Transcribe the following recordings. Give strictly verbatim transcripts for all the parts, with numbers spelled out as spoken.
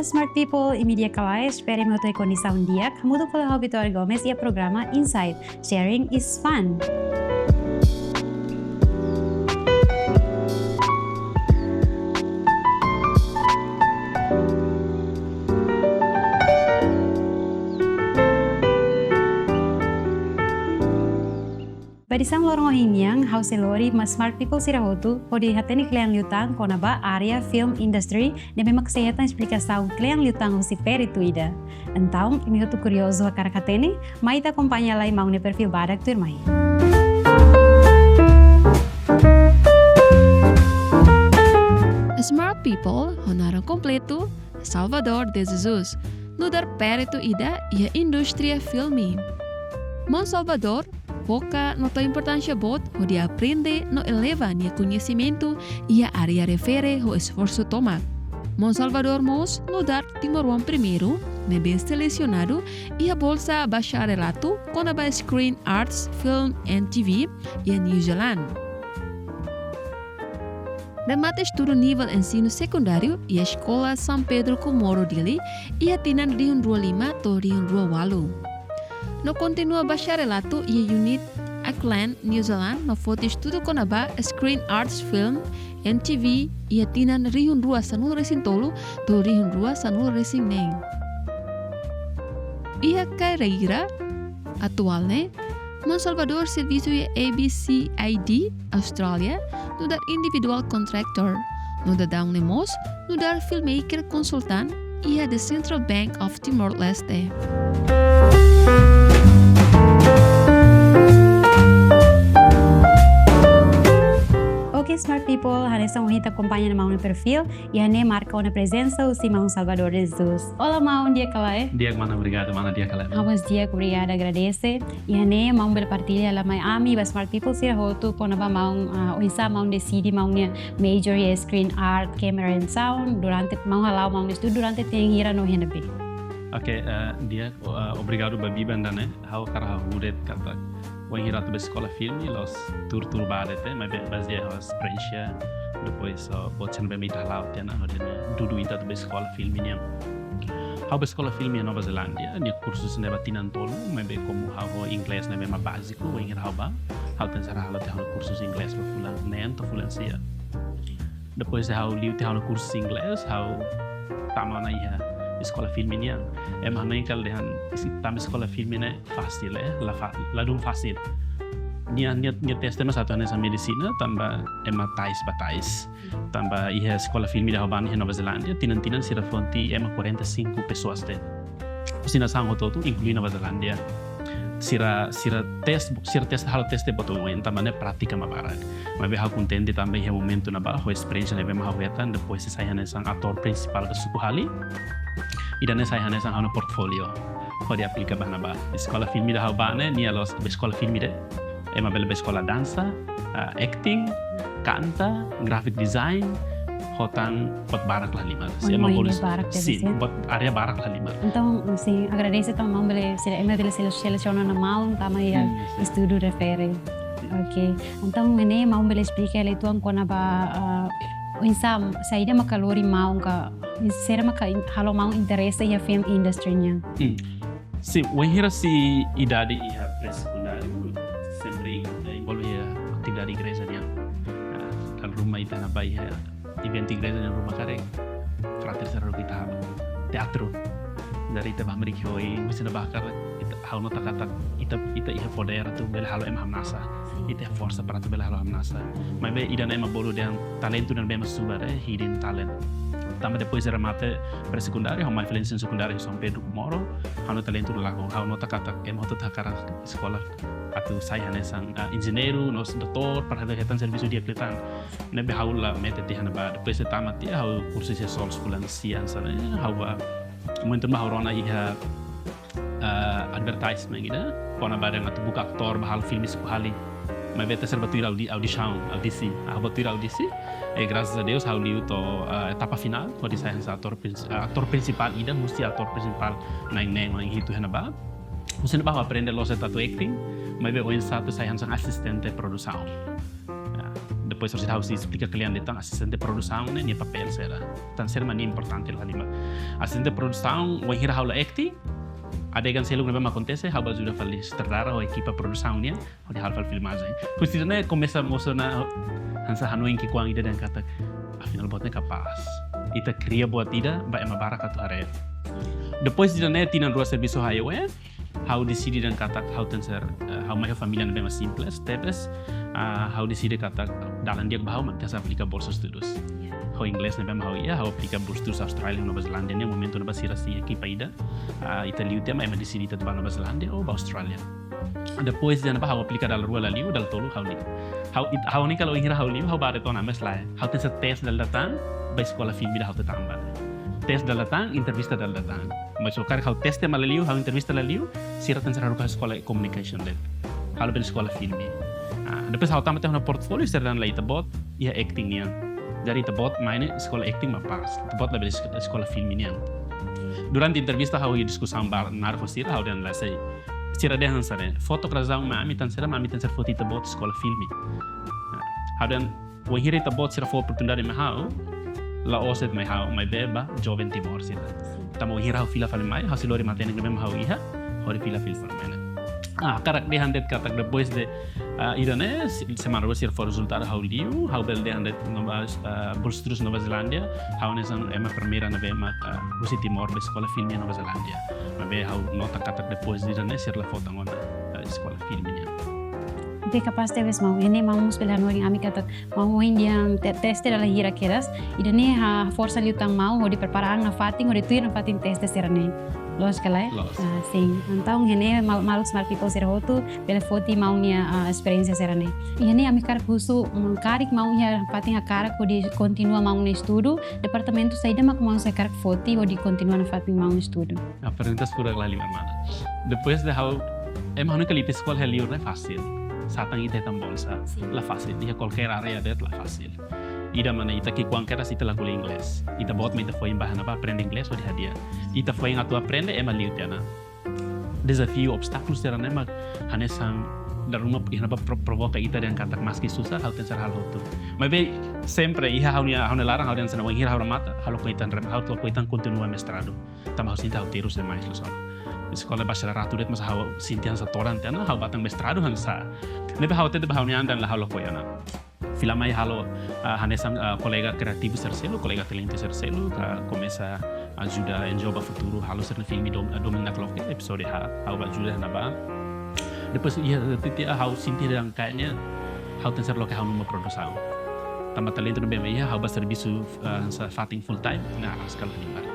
Smart people, imi di'ak ka lae, espera imi hotu iha kondisaun di'ak. Hamutuk fali ho Vitória Gomes iha programa Insight. Sharing is fun. Ba edisaun loron ohin nian, ha'u sei lori mai smart people sira hotu, hodi hatene kle'an liután kona-ba área film industry, ne'ebé mak sei hetan esplikasaun kle'an liután husi peritu ida. Entaun, imi hotu kuriozu hakarak hatene, mai ita akompaña lai maun nia perfil badak tuirmai. Smart people, ho naran kompletu, Salvador de Jesus, nu'udar peritu ida iha indústria filme. Maun Salvador foka no tau importánsia boot hodi aprende no eleva nia koñesimentu iha área refere ho esforsu tomak. Maun Salvador mós nu'udar timoroan primeiru ne'ebé selesionadu iha bolsa bacharelatu kona-ba Screen Arts Film and T V iha New Zealand. Remata estudu nivel ensinu sekundáriu iha Eskola São Pedro Comoro Dili iha tinan rihun rua lima to'o rihun rua ualu. No kontinua bacharelatu iha unit Auckland, New Zealand, no foti estudu kona-ba Screen Arts Film and T V iha tinan rihun rua sanulu resin tolu to'o rihun rua sanulu resin neen. Iha karreira atuál ne'e, Maun Salvador servisu iha A B C I D Austrália, nu'udar individual contractor, no daudaun ne'e mós nu'udar filmmaker konsultan iha The Central Bank of Timor-Leste. Oke, smart people, hanesan ohin ita akompaña ona maun nia perfil, iha ne'e marka ona prezensa husi maun Salvador de Jesus. Olá, maun, di'ak ka lae? Di'ak, mana, obrigadu, mana, di'ak ka lae? Ha'u mós di'ak, obrigada, agradese. Iha ne'e maun bele partilla lai mai ami, ba smart people sira hotu, kona-ba maun, ah, oinsá maun deside maun nia major iha screen art, camera and sound, durante maun hala'o maun nia estudu durante tempu hira no iha ne'ebé? Oke, eh, di'ak, eh, obrigadu ba Biban ida-ne'e, ha'u hakarak hahú de'it katak wainhira atu bá eskola filme, la'ós tuur-tuur bá de'it, maibé bazeia ho esperiénsia, depois, eh, buat sira ne'ebé mak ita hala'o tiha ona, hodi nune'e dudu ita atu bá eskola filme nian. Ha'u bá eskola filme iha Nova Zelándia, nia kursu sira ne'e ba tinan tolu, maibé komu ha'u ho inglés ne'ebé mak báziku, wainhira ha'u bá, ha'u tenke sara halo tiha ha'u-nia kursu inglés ba fulan neen to'o fulan sia. Depois de ha'u liu tiha ha'u-nia kursu inglés, ha'u tama ona iha eskola filme nian. Ema hanoin katak dehan isi tama eskola filme ne'e fasil, eh, la fa-, ladún fasil. Nia, nia, nia teste mak atu hanesan medisina, tanba ema tais ba tais. Tanba iha eskola filme ida ha'u bá iha Nova Zelándia, tinan-tinan sira foti ema quarenta e cinco pessoas de'it. Husi nasaun hotu-hotu, inklui Nova Zelándia. Sira, sira teste, sira teste, halo teste buat oioin, tanba ne'e prátika mak barak. Maibé ha'u kontente tanba iha momentu ne'ebá, ho esperiénsia ne'ebé mak ha'u hetan, depois sei sai hanesan atór prinsipál ba suku Hali. Ida-ne'e sai hanesan ha'u-nia portfólio hodi aplika ba ne'ebá. Eskola filme ida ha'u bá ne'e, nia la'ós eskola filme de'it. Ema bele bá eskola dansa, ah, acting, kanta, graphic design, ho tan buat barak la halimar. Ema bolu barak de'it, sin, buat área barak la halimar. Entaun, sin, agradese tanba maun bele sele-, ema bele sele-, selesiona ona maun tama iha estudu refere. Oke. Entaun, ne'e maun bele esplika hela uitoan kona-ba, ah, oinsá, saida maka lori maun ka, saida maka in-, halo maun interese iha film industry nian? Hmm. Sin, wainhira sei idade iha pré-sekundáriu, sempre in-, envolve iha atividade igreja nian. Ah, dala ruma ita-nia bá iha eventu igreja nian ruma karik, frater sira hotu ita halo. Teatru. Jadi ita bá hamriik ho, bisa na bakar, ita, ha'u nota katak, ita, ita iha podér atu bele halo ema hamnasa. Ita iha forsa para atu bele halo hamnasa. Maibé ida-ne'e ema bolu dehan talentu ne'ebé mak subar, eh, hidden talent. Tanba depois de remata pré-sekundáriu, ha'u mai fali ensinu sekundáriu São Pedro Comoro, ha'u-nia talentu lakon, ha'u nota katak ema hotu hakarak eskola atu sai hanesan, ah, enjeñeiru, no doutór, para hetan servisu di'ak liután. Ne'ebé ha'u la mete tiha ne'ebá, depois de tamat tiha, ha'u kursu iha SOLS fulan sia hanesan ne'e, ha'u bá, momentu ne'ebá ha'u rona iha, ah, advertisement ida, kona-ba dehan atu buka atór ba halo filme suku Hali. Maibé ita sira bá tuir audi-, audisaun, audisi. Ha'u bá tuir audisi, e graças a Deus, ha'u liu to'o, ah, etapa finál, hodi sai hanesan atór prins-, ah, atór prinsipál ida, husi atór prinsipál na'in-neen, na'in-hitu iha ne'ebá. Husi ne'ebá ha'u aprende loos de'it atu acting, maibé oinsá atu sai hanesan asistente produsaun. Ya, Depois, orsida ha'u sei esplika klean de'it tan asistente produsaun ne'e nia papél saida. Tan saida mak nia importante loos halimar. Asistente produsaun, wainhira ha'u la akting, adegan seluk ne'ebé mak akontese, ha'u bá ajuda fali sutradara ho ekipa produsaun nian, hodi halo fali filmajen. Depois ida-ne'e komesa mosu ona hanesan hanoin ki'ikoan ida dehan katak, afinál buat ne'e kapás. Ita kria buat ida, ba ema barak atu haree. Depois ida-ne'e tinan rua servisu iha I O M, ha'u deside dehan katak ha'u tenke ser, eh, ha'u mai ho família ne'ebé mak simples, tebes, ah, ha'u deside katak dalan di'ak ba ha'u mak tenke aplika bolsa estudus. Ho inglés ne'ebé mak ha'u iha, ha'u aplika bolsa estudus Austrália, Nova Zelándia, ne'e momentu ne'ebá sira sei ekipa ida, ah, ita liu tiha mak ema deside ita bá Nova Zelándia ou bá Austrália. Depois dehan ba ha'u aplika dala rua la liu, dala tolu ha'u liu. Ha'u it-, ha'u-nia kala wainhira ha'u liu, ha'u bá de'it ona, mas lae. Ha'u tenke ser tes dala ida tan, ba eskola filme ida ha'u tenta bá. Tes dala ida tan, entrevista dala ida tan. Mas se karik ha'u tes tiha mak la liu, ha'u entrevista la liu, sira tenke ser haruka eskola communication de'it. Halo bele eskola filme. Ah, depois ha'u tama tiha ona portfólio, sira dehan lae, ita-boot iha akting nian. Jadi ita-boot mai ne'e eskola akting mak pas. Ita-boot labele es-, eskola filme nian. Durante entrevista ha'u iha diskusaun ba narko sira, ha'u dehan lae, sei. Sira dehan hanesan ne'e, fó took razaun mai ami, tan saida mak ami tenke ser foti ita-boot eskola filme. Nah, ha'u dehan, wainhira ita-boot sira fó oportunidade mai ha'u, la'ós de'it mai ha'u, maibé ba joven Timor sira. Tanba wainhira ha'u fila fali mai, ha'u sei lori matenek ne'ebé mak ha'u iha, hodi fila fali mai ne'e. Ah, hakarak dehan de'it katak depois de, ah, ida-ne'e, se-, semana rua sira fó rezultadu ha'u liu, ha'u bele dehan de'it Nova, ah, bolsa estudus Nova Zelándia, ha'u hanesan ema primeira ne'ebé mak, ah, husi Timor bá eskola filme Nova Zelándia. Maibé ha'u nota katak depois de ida-ne'e sira la fó tan ona, ah, eskola filme nian. Oke, kapás tebes maun. Iha ne'e maun mós bele hanorin ami katak maun ohin dehan te-, teste dala hira kedas. Ida-ne'e haforsa liután maun hodi prepara an nafatin, hodi tuir nafatin teste sira-ne'e. Loos ka lae? Loos. Ah, sin. Entaun, iha ne'e mal-, maluk Smart People sira hotu, bele foti maun nia, ah, esperiénsia sira-ne'e. Iha ne'e ami hakarak husu, mm, karik maun iha fatin hakarak hodi kontinua maun nia estudu, departamentu saida mak maun sei hakarak foti hodi kontinua nafatin maun nia estudu? Ah, pergunta furak lahalimar, mana. Depois de ha'u, ema hanoin katak ita eskola iha liur ne'e fasil. Satán ita hetan bolsa, sin, la fasil. Iha kualkér área de'it la fasil. Ida mana ita ki'ikoan kedas ita la ko'alia inglés. Ita-boot mak ita foin bá iha ne'ebá aprende inglés hodi hadi'a. Ita foin atu aprende ema liu tiha ona. Dezafiu, obstákulu sira-ne'e mak hanesan dala ruma iha ne'ebá pro-, provoka ita dehan katak maski susar, ha'u tenke ser halo hotu. Maibé sempre iha ha'u-nia, ha'u-nia laran ha'u dehan hanesan wainhira ha'u remata, ha'u lakohi tan rem-, ha'u lakohi tan kontinua mestradu. Tanba ha'u sente ha'u terus demais loos ona. Eskola bacharelatu de'it mós ha'u sente hanesan todan tiha ona, ha'u bá tan mestradu hanesan. Ne'ebé ha'u hatete ba ha'u-nia an dehan lae, ha'u lakohi ona. Fila mai halo, ah, hanesan, ah, kolega kreativu sira seluk, kolega talentu sira seluk, ah, komesa ajuda N G O Ba Futuru halo sira-nia filme Dom-, ah, Domingu Nakloke, episode haat, ha'u bá ajuda iha ne'ebá. Depois iha titik ha'u sente dehan kayaknya ha'u tenke ser loke ha'u-nia uma produsaun. Tanba talentu ne'ebé mak iha, ha'u bá servisu, ah, hanesan fatin full time, ne'e arraska lahalimar.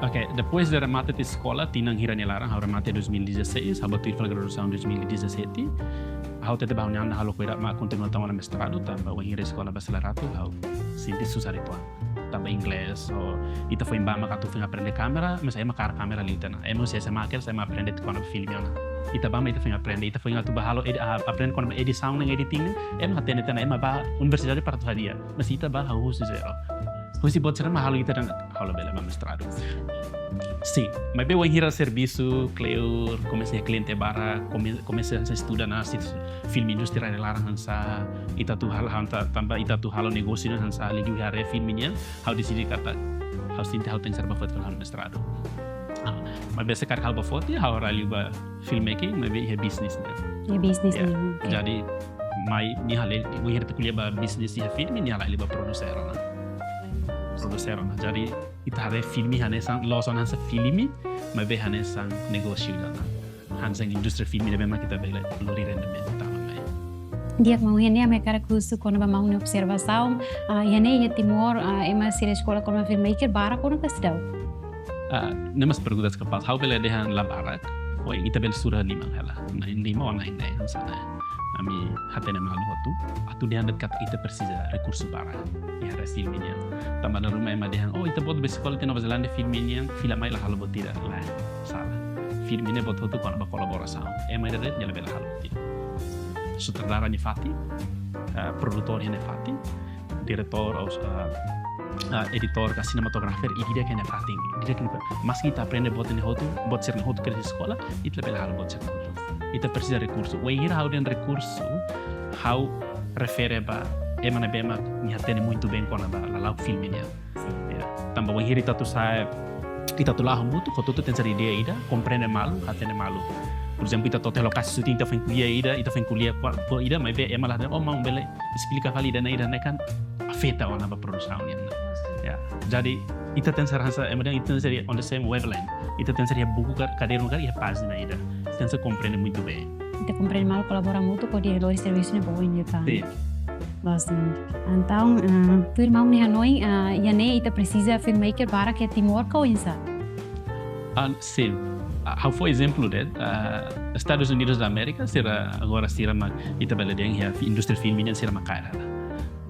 Oke, depois de remata tiha eskola, tinan hira nia laran, ha'u remata dois mil e dezasseis, ha'u bá tuir fali graduasaun dois mil e dezassete. Ha'u hatete ba ha'u-nia an dehan ha'u lakohi ida mak kontinua tan ona mestradu, tanba wainhira eskola bacharelatu, ha'u sente susar uitoan. Tanba inglés, ou ita foin bá mak atu foin aprende kámera, mas ema kaer kámera liu tiha ona. Ema husi S M A kedas, ema aprende kona-ba filme ona. Ita bá mak ita foin aprende, ita foin atu bá halo edi-, ah, aprende kona-ba edisaun no editing, ema hatene tiha ona, ema bá universidade para atu hadi'a. Mas ita bá hahú husi zero. Husi buat sira-ne'e mak halo ita dehan ha'u labele bá mestradu. Sin, maibé wainhira servisu kleur, komesa iha kliente barak, kome-, komesa hanesan estuda ona, si filme indústria nia laran hanesan, ita atu hal-, hanta-, tanba ita atu halo negósiu ne'e hanesan, liuliu iha área filme nian, ha'u deside katak, ha'u sente ha'u tenke ser bá foti halo mestradu. Ah, maibé se karik ha'u bá foti, ha'u la liu ba filmmaking, maibé iha business de'it. Iha business. Ya, nian, oke. Jadi, mai nia halo, wainhira ita ko'alia ba business iha filme, nia la liu ba produser ona. Produser ona. Jadi, ita haree filme hanesan, loos ona hanesan filme, maibé hanesan negósiu ida ona. Hanesan indústria filme ne'ebé mak ita bele lori rendimentu tama mai. Di'ak maun, iha ne'e ami hakarak husu kona-ba maun nia observasaun, ah, iha ne'e iha Timor, ah, ema sira eskola kona-ba filmmaker barak ona ka seidauk? Ah, ne'e mós pergunta kapás, ha'u bele dehan la barak, ou ita bele sura liman hela, na'in lima ou na'in neen hanesan ne'e. Ami hatene malu hotu, atu dehan de'it katak ita presiza rekursu barak iha área filme nian. Tanba dala ruma ema dehan, oh, ita-boot bá eskola tiha Nova Zelándia filme nian, fila mai la halo buat ida, lae, sala. Filme ne'e buat hotu kona-ba kolaborasaun. Ema ida de'it nia labele halo buat ida. Sutradara nia fatin, eh, produtór nia fatin, diretór ou, eh, eh, editór ka sinematografer, ida-idak nia fatin, ida-idak nia fa-, maski ita aprende buat ne'e hotu, buat sira-ne'e hotu kedas iha eskola, ita labele halo buat sira-ne'e hotu. Ita presiza rekursu. Wainhira ha'u dehan rekursu, ha'u refere ba ema ne'ebé mak nia hatene muito bem kona-ba lala'ok filme nian. Ya, tanba wainhira ita atu sa'e, ita atu la'o hamutuk, hotu-hotu tenke ser ideia ida, komprende malu, hatene malu. Por ezemplu, ita to'o iha lokasi syuting, ita foin ko'alia ida, ita foin ko'alia kua-, kua ida, maibé ema la hatene, "Oh, maun, bele esplika fali ida-ne'e, ida-ne'e kan afeta ona ba produsaun nian." Ya, jadi ita tenke ser hanesan, ema dehan ita tenke ser on the same wavelength. Ita tenke ser iha buku ka, kadernu ka, iha pájina ida. Tenke ser komprende muito bem. Ita komprende malu, kolabora hamutuk hodi lori servisu ne'e ba oin liután. Sin. Loos, maun. Entaun, ah, tuir maun nia hanoin, ah, iha ne'e ita presiza filmmaker barak iha Timor ka oinsá? Ah, sin. Ah, ha'u fó ezemplu de'it, ah, Estadus Unidus da Amérika, sira agora sira mak, ita bele dehan iha indústria filme nian sira mak kaer hela.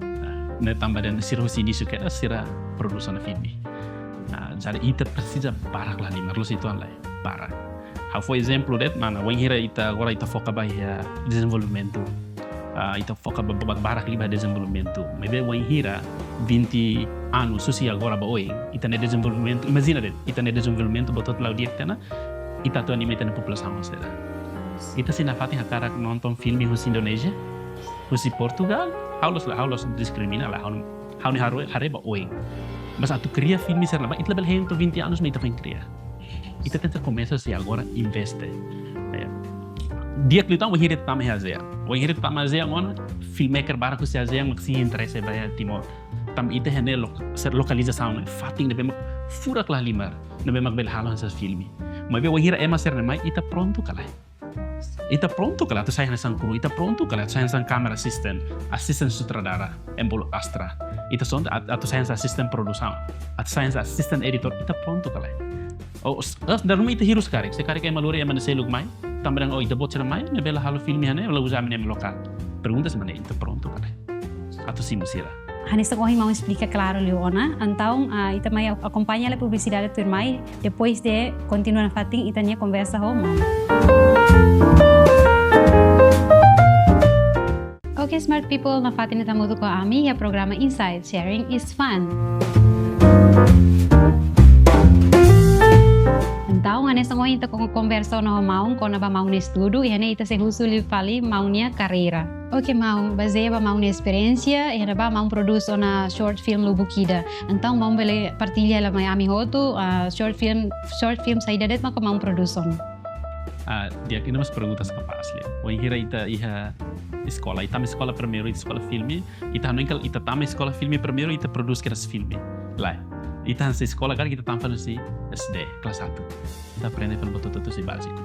Ah, ne'e tanba dehan sira husi inísiu kedas sira produsaun filme. Ah, jadi ita presiza barak lahalimar, la'ós uitoan lai, barak. Ha'u fó ezemplu de'it, mana, wainhira ita agora ita foka ba iha dezenvolvimentu. Ah, ita foka ba, ba, barak liu ba dezenvolvimentu. Maibé wainhira vinte anos husi agora ba oin, ita-nia dezenvolvimentu, imajina de'it, ita-nia dezenvolvimentu buat hotu la'o di'ak tiha ona, ita atu anima ita-nia populasaun saida. Ita sei nafatin hakarak nonton filme husi Indonézia, husi Portugal, ha'u la'ós, ha'u la'ós diskrimina, lae, ha'u, ha'u-nia haree, haree ba oin. Mas atu kria filme sira-ne'ebá, ita labele hein to'o vinte anos mak ita foin kria. Ita tenke komesa husi agora investe. Ya. Di'ak liután wainhira ita tama iha ASEAN. Wainhira ita tama ASEAN ona, filmmaker barak husi ASEAN mak sei interese ba iha Timor. Tanba ita iha ne'e lok-, ser lokalizasaun, fatin ne'ebé mak furak lahalimar, ne'ebé mak bele halo hanesan filme. Maibé wainhira ema sira-ne'e mai, ita prontu ka lae? Ita prontu ka lae atu sai hanesan kru, ita prontu ka lae atu sai hanesan camera assistant, assistant sutradara, ema bolu astra. Ita son at-, atu sai hanesan assistant produsaun, atu sai hanesan assistant editor, ita prontu ka lae? Oh, s-, s-, dala ruma ita hirus karik, se karik ema lori ema ne'e seluk mai, tanba dehan, oh, ita-boot sira mai, ne'ebé la halo filme iha ne'e, la uza ami-nia ema lokál. Pergunta se mak ne'e, ita prontu ka lae atu simu sira? Hanesan ohin maun esplika klaru liu ona. Entaun, ah, ita mai akompaña lai publisidade tuirmai. Depois de kontinua nafatin ita-nia konversa ho maun. Oke, smart people, nafatin ita hamutuk ho ami iha programa Insight, Sharing is Fun. Entaun, hanesan ohin ita ko-, konversa ona ho maun kona-ba maun nia estudu, iha ne'e ita sei husu liu fali maun nia karreira. Oke, maun, bazeia ba maun nia esperiénsia, iha ne'ebá maun prodús ona short film lubuk ida. Entaun, maun bele partilla lai mai ami hotu, ah, short film, short film saida de'it maka maun prodús ona? Ah, di'ak, ida-ne'e mós perguntas kapás, lae. Wainhira ita iha eskola, ita tama eskola primeiru, ita eskola filme, ita hanoin katak ita tama eskola filme primeiru, ita prodús kedas filme. Lae. Ita hanesan eskola karik ita tama fali husi S D, kelas satu. Ita aprende fali buat hotu-hotu husi báziku.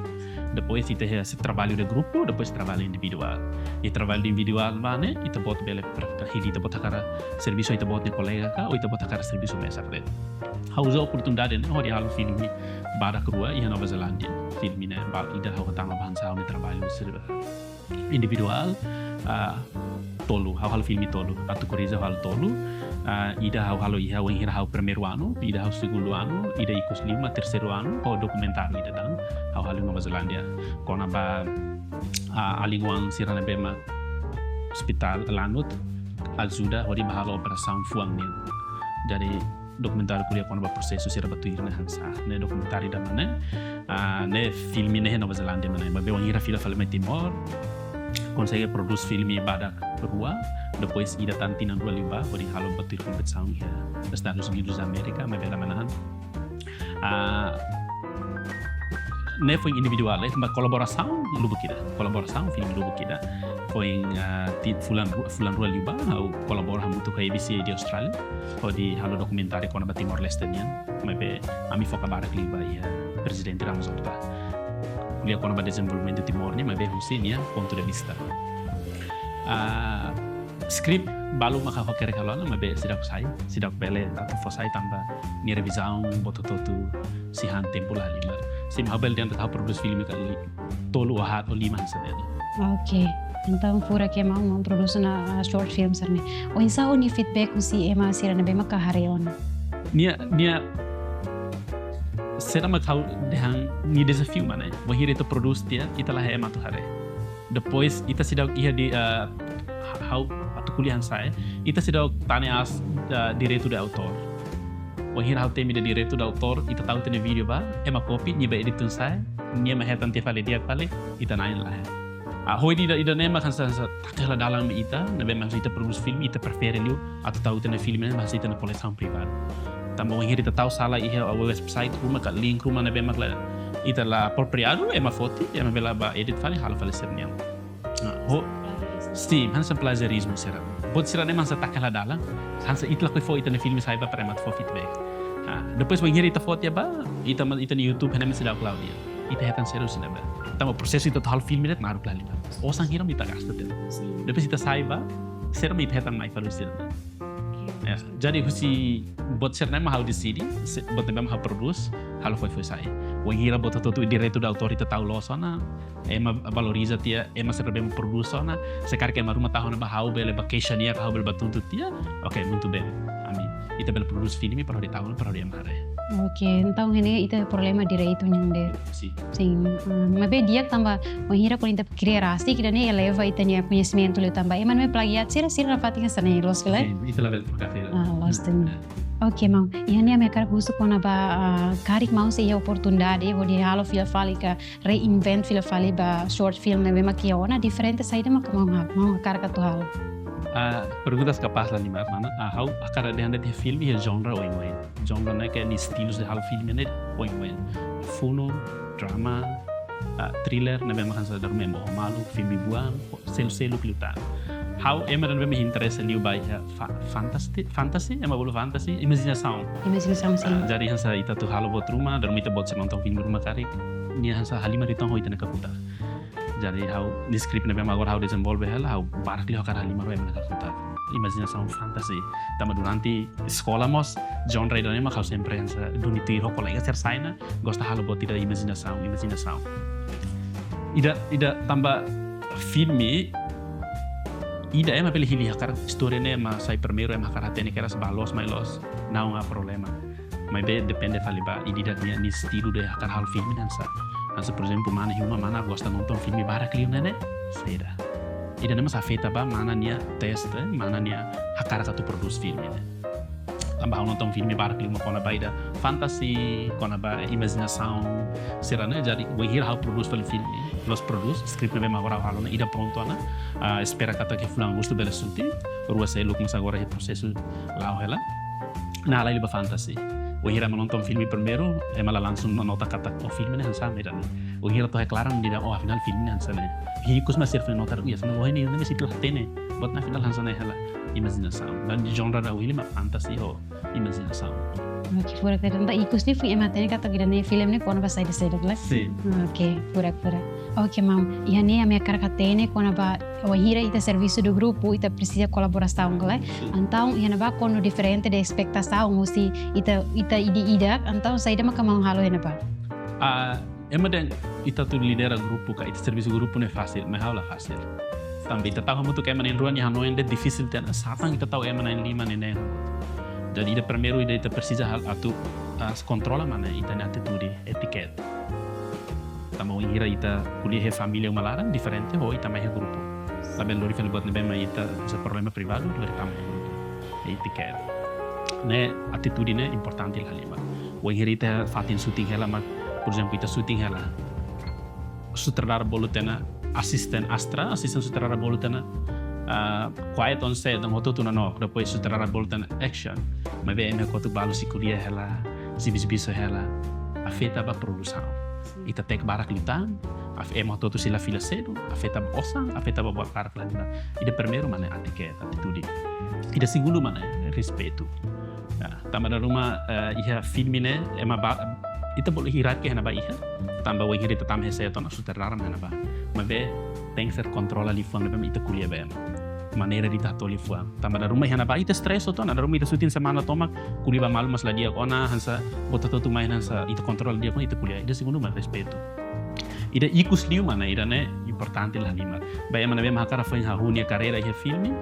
Depois ita iha hanesan traballu de grupu, depois traballu individuál. I traballu individuál mak ne'e, ita-boot bele per-, hili ita-boot hakarak servisu ita-boot nia kolega ka, ou ita-boot hakarak servisu mesak de'it. Ha'u uza oportunidade ne'e hodi halo filme badak rua iha Nova Zelándia. Filme ne'e ba-, ida ha'u hatama ba hanesan ha'u-nia traballu sira individuál, ah, tolu, ha'u halo filme tolu, atu korrije ha'u halo tolu, ah, ida ha'u halo iha wainhira ha'u primeiru anu, ida ha'u segundu anu, ida ikus liu mak terseiru anu, ho dokumentáriu ida tan, ha'u halo iha Nova Zelándia. Kona-ba, ah, alin-oan sira ne'ebé mak ospitál lanut, ajuda hodi bá halo operasaun fuan nian. Jadi, dokumentáriu ko'alia kona-ba prosesu sira ba tuir ne'e hanesan. Ne'e dokumentáriu ida mak ne'e, ah, ne'e filme ne'e Nova Zelándia mak ne'e. Maibé wainhira fila fali mai Timor, konsege prodús filme badak rua, depois ida tan tinan rua liubá, hodi halo ba tuir kompetisaun iha Estadus Unidus da Amérika, maibé la manán. Ah, ne'e foin individuál, eh, maibé kolaborasaun lubuk ida. Kolaborasaun filme lubuk ida. Foin, ah, ti-, fulan ru-, fulan rua liubá, ha'u kolabora hamutuk ho A B C di Austrália, hodi halo dokumentáriu kona-ba Timor-Leste nian. Maibé ami foka barak liu ba iha Prezidente Ramos Horta. Ko'alia kona-ba dezenvolvimentu Timor nian, maibé husi nia pontu de vista. Ah, skrip balu mak ha'u hakerek halo ona, maibé seidauk sai, seidauk bele atu fó sai tanba nia revizaun buat hotu-hotu sei han tempu lahalimar. Sin, ha'u bele dehan ha'u prodús filme kali tolu ou haat ou lima hanesan ne'e. Oke. Entaun, furak ke maun, maun prodús ona, ah, short film sira-ne'e. Oinsá ó-nia feedback husi ema sira ne'ebé maka haree ona? Nia, nia, sira mak ha'u dehan nia dezafiu mak ne'e. Wainhira ita prodús tiha, ita la iha ema atu haree. Depois, ita seidauk iha di, eh, ha-, ha'u atu ko'alia hanesan sa'e, ita seidauk tane aas, eh, direitu de autór. Wainhira ha'u temi dehan direitu de autór, ita tau ita-nia vídeo bá, ema copy, nia bá edit tun sa'e, nia mak hetan tiha fali di'ak fali, ita na'in lae. Ah, ho ida, ida-ne'e mak hanesan, hanesan taka hela dalan ba ita, ne'ebé mak ita prodús filme, ita prefere liu atu tau ita-nia filme ne'e ba hanesan ita-nia kolesaun privadu. Tanba wainhira ita tau sala iha website ruma ka link ruma ne'ebé mak la, ita la apropriadu, ema foti, ema bele bá edit fali, halo fali sira-nian. Ah, ho, sin, hanesan plagiarizmu sira. Buat sira-ne'e mak hanesan taka hela dalan, hanesan ita lakohi fó ita-nia filme sai ba para ema atu fó feedback. Ah, depois wainhira ita fó tiha ba, ita ma-, ita-nia YouTube, hanesan seidauk la'o di'ak. Ita hetan sira husi ne'ebá. Tanba prosesu ita atu halo filme de'it naruk la halimar. Osan hira mak ita gasta tiha. Sin. Depois ita sai ba, sira mak ita hetan mai fali husi ne'ebá. Oke. Ya, jadi husi buat sira-ne'e mak ha'u deside, se-, buat ne'ebé mak ha'u prodús, halo foin-foin sai. Wainhira buat hotu-hotu direitu de autór ita tau loos ona, ema valoriza tiha, ema sira ne'ebé mak prodús ona, se karik ema ruma tahun ba ha'u bele bá keixa nia, ha'u bele bá tuntut tiha, oke, muito bem. Ami, ita bele prodús filme para hodi tau, para hodi ema haree. Oke, entaun ne'e ita problema direitu nian de'it. Sin. Sin, ah, maibé di'ak tanba, wainhira kuandu ita kria rasik, ida-ne'e eleva ita-nia koñesimentu liután ba. Ema ne'ebé plagiat sira, sira nafatin hanesan ne'e, loos ka lae? Sin, ita labele troka fila. Ah, loos tan. Oke, maun. Iha ne'e ami hakarak husu kona-ba, ah, karik maun sei iha oportunidade hodi halo fila fali ka reinvent fila fali ba short film ne'ebé mak iha ona, diferente saida mak maun ha-, maun hakarak atu halo? Ah, perguntas kapás la halimar, mana? Ah, ha'u hakarak dehan de'it filme iha genre oioin. Genre ne'e ka nia estilu de halo filme ne'e oioin. Funu, drama, ah, thriller, ne'ebé mak hanesan dala ruma ema oho malu, filme buan, selu-seluk liután. Ha'u ema ida ne'ebé mak interese liu ba iha fa-, fantasy, fantasy, ema bolu fantasy, imajinasaun. Imajinasaun, sin. Ah, jadi hanesan ita atu halo buat ruma, dala ruma ita-boot sira nonton filme ruma karik, nia hanesan halimar uitoan ho ita-nia kakutak. Jadi ha'u-nia script ne'ebé mak agora ha'u dezenvolve hela, ha'u barak liu hakarak halimar ho ema nia kakutak. Imajinasaun fantasy. Tanba durante eskola mós, genre ida-ne'e mak ha'u sempre hanesan duni tuir ho kolega sira sai ona, gosta halo buat ida imajinasaun, imajinasaun. Ida, ida tanba filme, ida ema bele hili hakarak istória ne'e mak sai primeiru, ema hakarak hatene kedas ba loos mai loos, não há problema. Maibé depende fali ba ida-idak nia, nia estilu de hakarak halo filme hanesan. Hanesan, por ezemplu, mana iha uma, mana gosta nonton filme barak liu ne'e, ne'e, saida. Ida-ne'e mós afeta ba mana nia taste, mana nia hakarak atu prodús filme ne'e. Tanba ha'u nonton filme barak liu mak kona-ba ida fantasy, kona-ba imajinasaun, sira-ne'e, jadi wainhira ha'u prodús fali filme, loos prodús, script ne'ebé mak agora ha'u halo ne'e ida prontu ona, ah, espera katak iha fulan Agostu bele shooting, rua seluk mós agora iha prosesu la'o hela. Ne'e halai liu ba fantasy. Wainhira ema nonton filme primeiru, ema la langsung nota katak, "Oh, filme ne'e hanesan ne'e." Wainhira to'o iha klaran dehan, "Oh, afinál filme ne'e hanesan ne'e." Ikus mak sira foin nota, "Oh, ya, hanesan ne'e, oh, ne'e, ne'e seidauk hatene. Buat ne'e afinál hanesan ne'e hela." Imajinasaun. Ne'ebé genre ida ha'u hili mak fantasy ho imajinasaun. Oke, furak tadi. Entaun ikus ne'e foin ema hatene katak ida-ne'e filme ne'e kona-ba saida-saida, ka lae? Sin. Oke, furak, furak. Oke, maun. Iha ne'e ami hakarak hatene kona-ba, wainhira ita servisu de grupu, ita presiza kolaborasaun, ka lae? Sin. Entaun iha ne'ebá kuandu diferente de espetasaun husi ita, ita ida-idak, entaun saida maka maun halo iha ne'ebá? Ah, ema dehan ita atu lidera grupu ka ita servisu grupu ne'e fasil, maibé ha'u la fasil. Tanba ita tau hamutuk ema na'in-rua nia hanoin de'it difisil tiha ona, sá tan ita tau ema na'in-lima, na'in-neen hamutuk. Jadi ida primeiru ida ita presiza halo atu, ah, kontrola mak ne'e ita-nia atitude, etiquette. Tanba wainhira ita ko'alia iha família uma laran diferente ho ita mai iha grupu. Labele lori fali buat ne'ebé mak ita hanesan problema privadu, lori tama iha grupu. Etiquette. Ne'e atitude ne'e importante la halimar. Wainhira ita fatin shooting hela mak, por ezemplu, ita shooting hela. Sutradara bolu tiha ona, asisten Astra, asisten sutradara bolu tiha ona, ah, quiet on set, entaun hotu-hotu nanook, depois sutradara bolu tiha ona, action. Maibé ema kotuk balu sei ko'alia hela, sei bisu-bisu hela, afeta ba produsaun. Ita take barak liután, af-, ema hotu-hotu sei la fila sedu, afeta ba osan, afeta ba buat barak la halimar. Ida primeiru mak ne'e etiquette, atitude. Ida segundu mak ne'e respeitu. Ya, tanba dala ruma, eh, iha filme ne'e, ema ba, ita bolu hierarkia iha ne'ebá iha. Tanba wainhira ita tama iha set ona sutradara iha ne'ebá. Maibé tenke ser kontrola liafuan ne'ebé ita ko'alia ba ema. Maneira ita hato'o liafuan. Tanba dala ruma iha ne'ebá ita stress hotu ona, dala ruma ita shooting semana tomak, ko'alia ba malu mós la di'ak ona, hanesan buat hotu-hotu mai hanesan ita kontrola di'ak ona, ita ko'alia. Ida segundu mak respeitu. Ida ikus liu mak ne'e, ida-ne'e importante la halimar. Ba ema ne'ebé mak hakarak foin hahú nia karreira iha filme,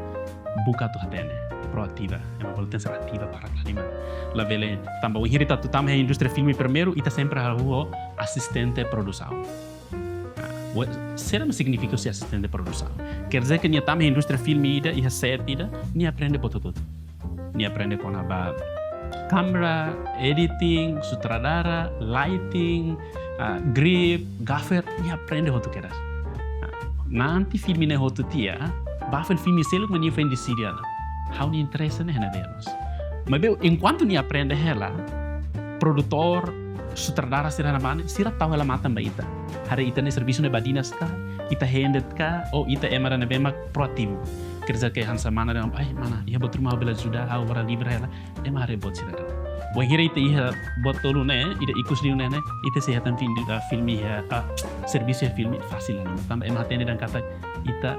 buka atu hatene, proativa. Ema bolu tenke ser ativa barak la halimar. Labele, tanba wainhira ita atu tama iha indústria filme primeiru, ita sempre hahú ho asistente produsaun. Ah, we-, saida mak signifika husi asistente produsaun? Quer dizer que nia tama iha indústria filme ida, iha set ida, nia aprende buat hotu-hotu. Nia aprende kona-ba kámera, editing, sutradara, lighting, ah, grip, gaffer, nia aprende hotu kedas. Ah, Nanti filme ne'e hotu tiha, ba fali filme seluk mak nia foin deside ona. Ha'u-nia interese ne'e iha ne'ebé loos. Maibé enkuantu nia aprende hela, produtór, sutradara sira iha ne'ebá ne'e, sira tau hela matan ba ita. Haree ita-nia servisu ne'e badinas ka, ita hendet ka, ou ita ema ida ne'ebé mak proativu. Kerdizer ke hanesan mana dehan, "Ai, mana, iha buat ruma ha'u bele ajuda, ha'u agora livre hela." Ema haree buat sira-ne'e. Wainhira ita iha buat tolu ne'e, ida ikus liu ne'e, ne'e, ita sei hetan filme, ah, filme iha, ah, servisu iha filme, fasil ona. Tanba ema hatene dehan katak ita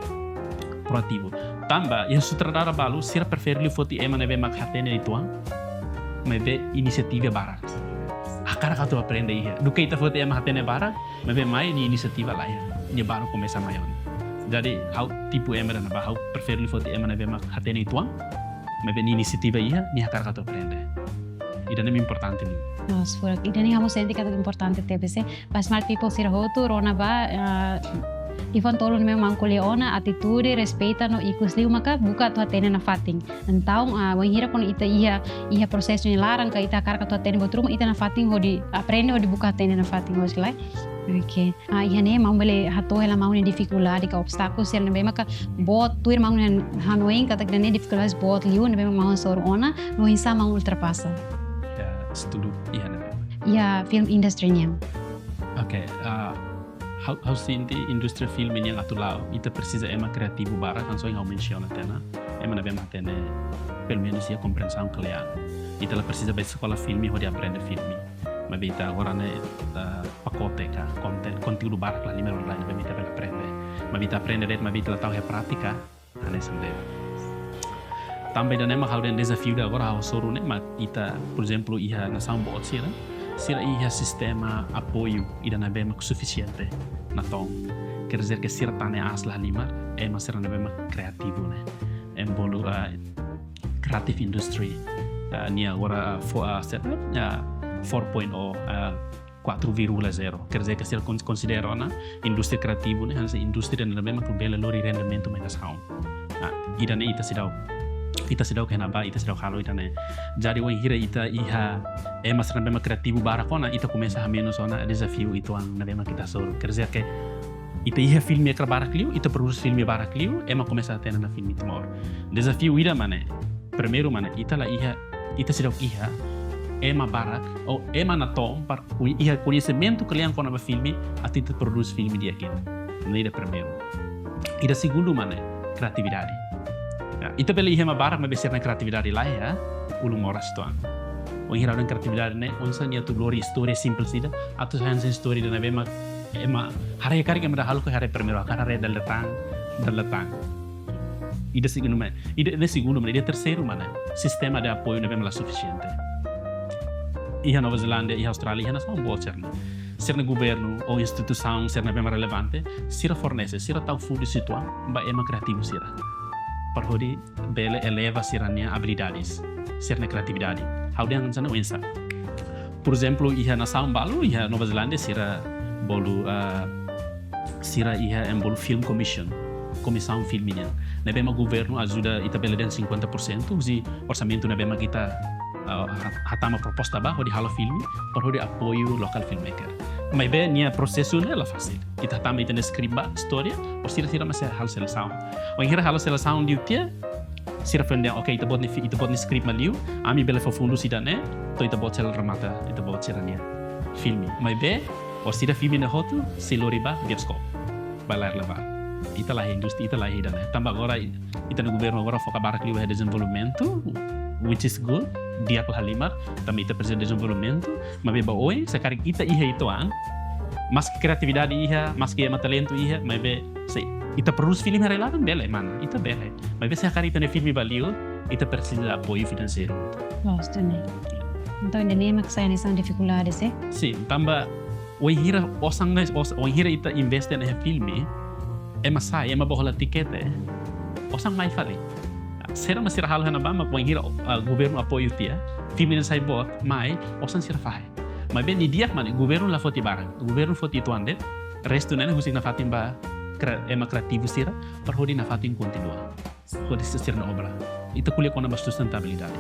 proativu. Tanba, iha sutradara balu, sira prefere liu foti ema ne'ebé mak hatene uitoan, maibé inisiativa barak. Hakarak atu aprende iha. Duké ita foti ema hatene barak, maibé mai nia inisiativa laiha. Nia baru komesa mai ona. Jadi, ha'u tipu ema ida ne'ebá, ha'u prefere liu foti ema ne'ebé mak hatene uitoan, maibé nia inisiativa iha, nia hakarak atu aprende. Ida-ne'e importante liu. Loos, furak. Ida-ne'e ha'u sente katak importante tebes, eh. Ba smart people sira hotu, rona ba, eh, liafuan tolu ne'e mak ko'alia ona, atitude, respeita no ikus liu maka buka atu hatene nafatin. Entaun, ah, wainhira kuandu ita iha, iha prosesu nia laran ka ita hakarak atu hatene buat ruma, ita nafatin hodi aprende, hodi buka hatene nafatin, loos ka lae? Oke. Ah, iha ne'e maun bele hato'o hela maun nia difikuldade ka obstákulu sira ne'ebé maka boot, tuir maun nia hanoin katak ida-ne'e difikuldade boot liu ne'ebé maun hasoru ona, no oinsá maun ultrapasa. Ya, estudu iha ne'ebé. Ya, film industry nian. Oke, ah, ha'u, ha'u sente indústria filme nian atu la'o, ita presiza ema kreativu barak, hanesan ohin ha'u mensiona tiha ona. Ema ne'ebé mak hatene, pelumenus iha komprensaun kle'an. Ita la presiza bá eskola filme hodi aprende filme. Maibé ita agora ne'e, eh, pakote ka, konten, konteúdu barak la halimar, la halimar, maibé ita bele aprende. Maibé ita aprende de'it, maibé ita la tau iha prátika, hanesan ne'e. Tanba ida-ne'e mak ha'u dehan dezafiu ida agora ha'u hasoru ne'e, mak ita, por ezemplu, iha nasaun boot sira, sira iha sistema apoiu ida ne'ebé mak sufisiente natoon. Kerdizer ke sira tane aas la halimar, ema sira ne'ebé mak kreativu ne'e. Ema bolu, ah, creative industry, ah, nia agora, ah, fo-, ah, se-, ah, four point oh, ah, quatro vírgula zero. Kerdizer ke sira kon-, konsidera ona indústria kreativu ne'e hanesan indústria ne'ebé mak bele lori rendimentu mai nasaun. Ah, ida-ne'e ita seidauk, ita seidauk iha ne'ebá, ita seidauk halo ida-ne'e. Jadi wainhira ita iha ema sira ne'ebé mak kreativu barak ona, ita komesa hamenus ona dezafiu uitoan ne'ebé mak ita hasoru. Kerdizer ke ita iha filme kera barak liu, ita prodús filme barak liu, ema komesa hatene ona filme Timor. Dezafiu ida mak ne'e, primeiru mak ne'e, ita la iha, ita seidauk iha ema barak, ou ema natoon para ku-, iha koñesimentu kle'an kona-ba filme, atu ita prodús filme di'ak ida. Ne'e ida primeiru. Ida segundu mak ne'e, kreatividade. Ya, ita bele iha ema barak, maibé sira-nia kreatividade laiha, ulun moras uitoan. Wainhira ha'u dehan kreatividade ne'e, oinsá nia atu lori istória simples ida, atu sai hanesan istória ida ne'ebé mak ema haree karik ema ida halo ke haree primeiru, hakarak haree dala ida tan, dala ida tan. Ida segundu mak ne'e, ida, ida segundu mak ne'e, ida terseiru mak ne'e, sistema de apoiu ne'ebé mak la sufisiente. Iha Nova Zelándia, iha Austrália, iha nasaun boot sira-ne'e. Sira-nia governu ou instituisaun sira ne'ebé mak relevante, sira fornese, sira tau fundus uitoan ba ema kreativu sira. Para hodi bele eleva sira-nia abilidades, sira-nia kreatividade. Ha'u dehan hanesan ne'e oinsá. Por ezemplu, iha nasaun balu, iha Nova Zelándia, sira bolu, ah, sira iha ema bolu Film Commission, komisaun filme nian. Ne'ebé mak governu ajuda ita bele dehan cinquenta por cento husi orsamentu ne'ebé mak ita, ah, ha-, hatama proposta ba hodi halo filme, para hodi apoiu local filmmaker. Maibé nia prosesu ne'e la fasil. Ita hatama ita-nia script ba, istória, ou sira-sira mak sei halo selesaun. Wainhira halo selesaun liu tiha, sira fó dehan, "Oke, ita-boot nia fi-, ita-boot nia script mak liu, ami bele fó fundus ida-ne'e, to'o ita-boot sei remata, ita-boot sira-nia filme." Maibé, orsida filme ne'e hotu sei lori ba bioskop, ba layar lebar. Ita laiha indústria, ita laiha ida-ne'e. Tanba agora, ita-nia governu agora foka barak liu ba dezenvolvimentu, which is good, di'ak la halimar, tanba ita presiza dezenvolvimentu, maibé ba oin, se karik ita iha uitoan, maski kreatividade iha, maski ema talentu iha, maibé se ita prodús filme iha rai-laran bele, mana, ita bele. Maibé se karik ita-nia filme bá liu, ita presiza apoiu finanseiru. Loos, ida-ne'e. Entaun, ida-ne'e mak sai hanesan difikuldade, eh? Sin, tanba wainhira osan ne'e, os-, wainhira ita investe iha filme, ema sai, ema bá hola tikete, osan mai fali. Sira mak sira halo iha ne'ebá mak wainhira, ah, governu apoiu tiha, filme ne'e sai boot, mai, osan sira fahe. Maibé nia di'ak mak ne'e, governu la foti barak. Governu foti uitoan de'it, restu ne'e ne'e husik nafatin ba kre-, ema kreativu sira, para hodi nafatin kontinua. Hodi sira-nia obra. Ita ko'alia kona-ba sustentabilidade.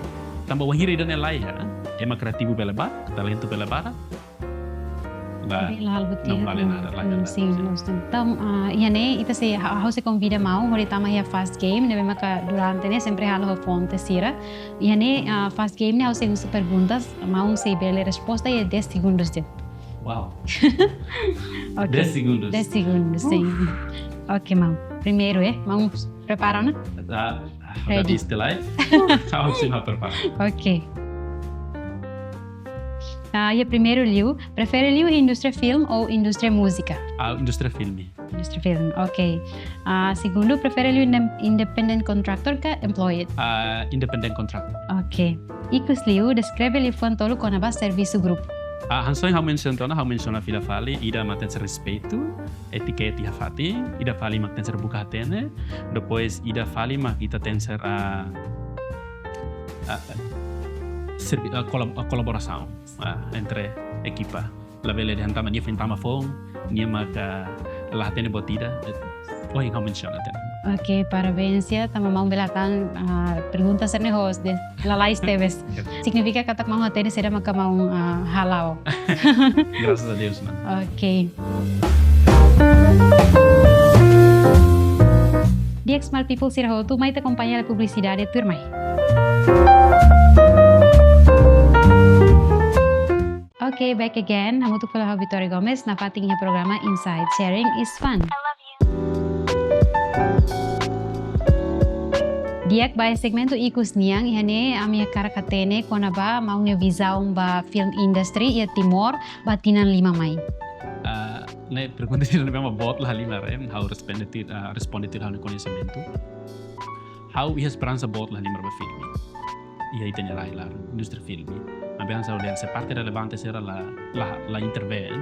Tanba wainhira ida-ne'e laiha, ema kreativu bele barak, talentu bele barak, Ba, Bem, la halo buat ida. Não vale nada, la halo Sim, nada. Sim. Entaun, ah, iha ne'e, ita sei ha-, ha'u sei konvida maun hodi tama iha fast game ne'ebé maka durante ne'e sempre halo ho fonte sira. Iha ne'e, ah, fast game ne'e ha'u sei husu perguntas, maun sei bele resposta iha dez segundos de'it. Wow. Ok. Dez segundos. Dez segundos, sim. Ok, maun. Primeiru, eh, maun prepara ona? Ah, Ready. Ready. Istilah. Ha'u sei la prepara. Ok. Ah, iha primeiru liu, prefere liu indústria filme ou indústria múzika? Ah, indústria filme. Indústria filme, ok. Ah, segundu, prefere liu inde-, independent contractor ka employed? Ah, independent contractor. Ok. Ikus liu, deskreve liafuan tolu kona-ba servisu grupu. Ah, hanesan ha'u mensiona tiha ona, ha'u mensiona fila fali, ida mak tenke ser respeitu, etiquette iha fatin, ida fali mak tenke ser buka hatene, depois ida fali mak ita tenke ser, ah, ah, servi-, ah, kolab-, ah, kolaborasaun, ah, entre ekipa. Labele dehan tanba nia foin tama foun, nia maka la hatene buat ida. Eh, oh, ha'u mensiona tiha ona. Ok, parabéns ya, tanba maun bele hatán, ah, pergunta sira-ne'e ho de'it lalais tebes. Signifika katak maun hatene saida maka maun, ah, hala'o. Graças a Deus, mano. Ok. Di'ak, Smart People sira hotu, mai ita akompaña publisidade tuirmai. Ok, back again. Hamutuk fali ho Vitória Gomes nafatin iha programa Inside Sharing is Fun. Di'ak, ba iha segmentu ikus nian, iha ne'e ami hakarak hatene kona-ba maun nia vizaun ba film industry iha Timor ba tinan lima mai. Ah, ne'e pergunta sira-ne'ebé mak boot la halimar, eh, ha'u responde tiha, ah, responde tiha ha'u-nia koñesimentu. Ha'u iha esperansa boot la halimar ba filme. Iha ita-nia rai laran, indústria filme. Maibé hanesan ha'u dehan, se parte relevante sira la, la, la intervene,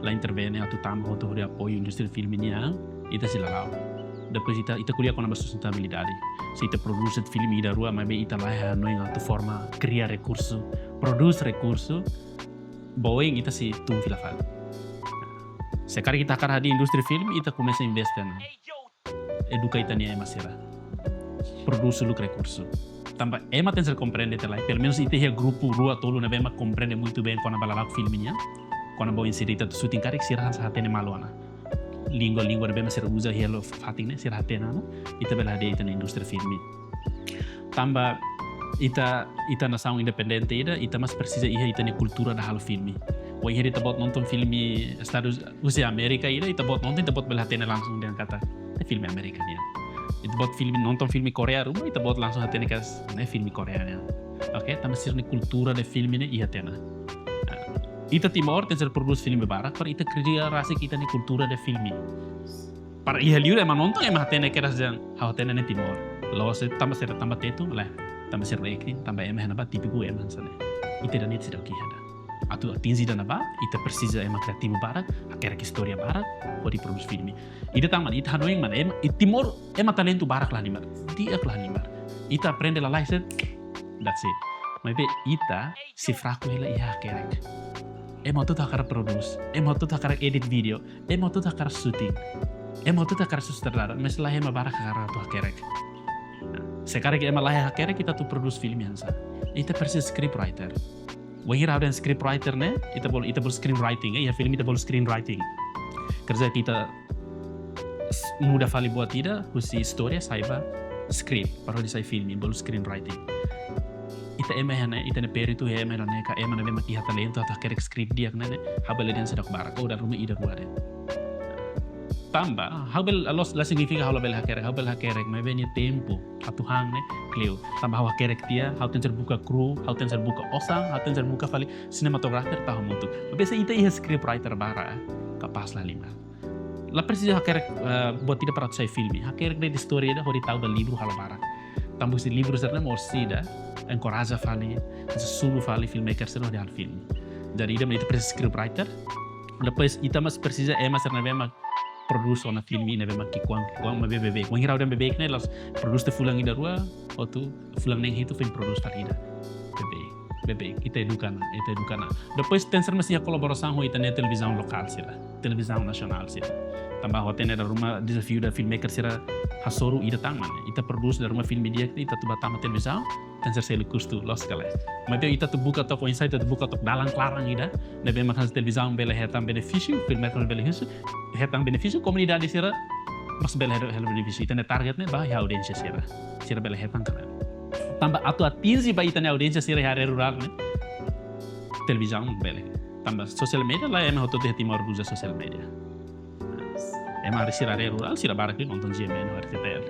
la intervene atu tama hotu hodi apoiu indústria filme nian, ita sei la la'o. Depois ita, ita ko'alia kona-ba sustentabilidade. Se ita prodús filme ida rua, maibé ita la iha hanoin atu forma, kria rekursu, prodús rekursu, boin ita sei tun fila fali. Se karik ita hakarak hadi'a indústria filme, ita komesa investe ona. Eduka ita-nia ema sira. Prodús uluk rekursu. Tanba ema tenke ser komprende tiha lai. Pelumenus ita iha grupu rua tolu ne'ebé mak komprende muito bem kona-ba lala'ok filme nian. Kona-ba oinsá ita atu shooting karik sira hanesan hatene malu ona. Língua, língua ne'ebé mak sira uza hela fatin ne'e, sira hatene ona. Ita bele hadi'a ita-nia indústria filme. Tanba ita, ita nasaun independente ida, ita mós presiza iha ita-nia kultura da halo filme. Wainhira ita-boot nonton filme Estadus, husi Amérika ida, ita-boot nonton, ita-boot bele hatene langsung dehan katak, ne'e filme Amérika nian. Ita-boot filme, nonton filme Korea ruma, ita-boot langsung hatene katak, ne'e filme Korea nian. Oke, tanba sira-nia kultura de filme ne'e iha tiha ona. Ita Timor tenke ser prodús filme barak, para ita kria rasik ita-nia kultura de filme. Para iha liur ema nonton, ema hatene kedas dehan, ha'u hatene ne'e Timor. La'ós tanba sira tanba Tetun, lae. Tanba sira ekrin, tanba ema iha ne'ebá típiku ema hanesan ne'e. Ita ida-ne'e seidauk iha ida. Atu atinje ida-ne'ebá, ita presiza ema kriativu barak, hakerek istória barak, hodi prodús filme. Ida tan mak, ita hanoin mak, ema, i Timor, ema talentu barak la halimar. Di'ak la halimar. Ita aprende lalais de'it, that's it. Maibé ita sei fraku hela iha hakerek. Ema hotu hakarak prodús, ema hotu hakarak edit vídeo, ema hotu hakarak shooting, ema hotu hakarak sutradara, mas la iha ema barak hakarak atu hakerek. Se karik ema la iha hakerek, ita atu prodús filme hanesan. Ita presiza script writer. Wainhira ha'u dehan script writer ne'e, ita bolu, ita bolu screenwriting, eh, iha filme ita bolu screenwriting. Kerja ita s-, muda fali buat ida, husi istória, sai ba script, para hodi sai filme, bolu screenwriting. Ita ema iha ne'e, ita-nia peritu iha ema iha ne'e, ka ema ne'ebé mak iha talentu atu hakerek script di'ak ne'e, ne'e, ha'u bele dehan seidauk barak, ou dala ruma ida rua de'it. Tanba, ha'u bele, la'ós, la signifika ha'u labele hakerek, ha'u bele hakerek, maibé nia tempu atu han ne'e kleur. Tanba ha'u hakerek tiha, ha'u tenke ser buka kru, ha'u tenke ser buka osan, ha'u tenke ser buka fali sinematografer, tau hamutuk. Maibé se ita iha script writer barak, kapás la halimar. La presiza hakerek, eh, buat ida para atu sai filme. Hakerek de'it istória ida hodi tau ba livru halo barak. Tanba husi livru sira-ne'e mós ida enkoraja fali, selu fali filmmaker sira hodi halo filme. Jadi ida mak ita presiza script writer. Depois ita mós presiza ema sira ne'ebé mak prodús ona filme ne'ebé mak ki'ikoan, ki'ikoan, maibé beibeik. Wainhira ha'u dehan beibeik ne'e la'ós prodús tiha fulan ida rua, ou atu fulan neen hitu foin prodús fali ida. Beibeik. Beibeik, ita eduka ona, ita eduka ona. Depois tenke ser mós iha kolaborasaun ho ita-nia televizaun lokál sira, televizaun nasionál sira. Tanba ha'u hatene dala ruma dezafiu ida filmmaker sira hasoru ida tan, maun. Ita prodús dala ruma filme di'ak, ita atu bá tama televizaun, tenke ser selu kustu loos ka lae. Maibé ita atu buka took oinsá, ita atu buka took dalan klaran ida ne'ebé mak hanesan televizaun bele hetan benefísiu, filmmaker bele hetan benefísiu, komunidade sira mós bele hetan benefísiu. Ita-nia target ne'e ba iha audiénsia sira, sira bele hetan ka lae. Tanba atu atinje ba ita-nia audiénsia sira iha área rurál ne'e, televizaun bele. Tanba sosiál media lae, ema hotu-hotu iha Timor uza sosiál media. Ema sira iha área rurál, sira barak liu nonton GMN no RTTL.